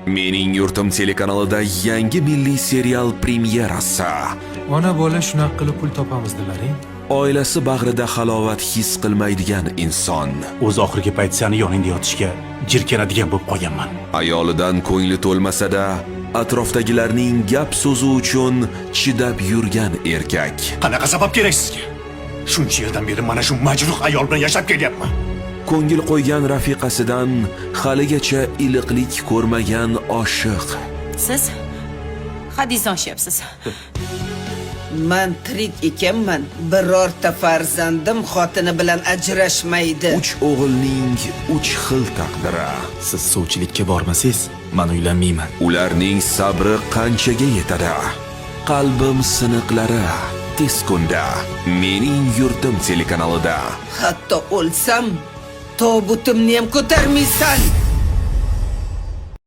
Mening yurtim telekanalida yangi milliy serial premyerasi. Ona bola shunaqa qilib pul topamiz dedilaring. Oilasi bag'rida halovat his qilmaydigan inson. O'zi oxirgi payt sani yoningda yotishga jirkanadigan bo'lib qolganman. Ayolidan ko'ngli to'lmasa-da, atrofdagilarning gap so'zi uchun chidab yurgan erkak. Qanaqa sabab kerak sizga? Shuncha yildan beri mana shu majruh ayol bilan yashab kelyapman. Ko'ngil qo'ygan rafiqasidan haligacha iliqlik ko'rmagan oshiq. Siz hadisdan oshyapsiz. Man tirik ekanman, birorta farzandim xotini bilan ajrashmaydi. Uch o'g'ilning uch xil taqdiri. Siz sovchilikka bormasangiz, man uylanmayman. Ularning sabri qanchaga yetadi? Qalbim siniqlari tez kunda Mening yurtim telekanalida. Hatto o'lsam, tobutimni ham ko'tarmaysan.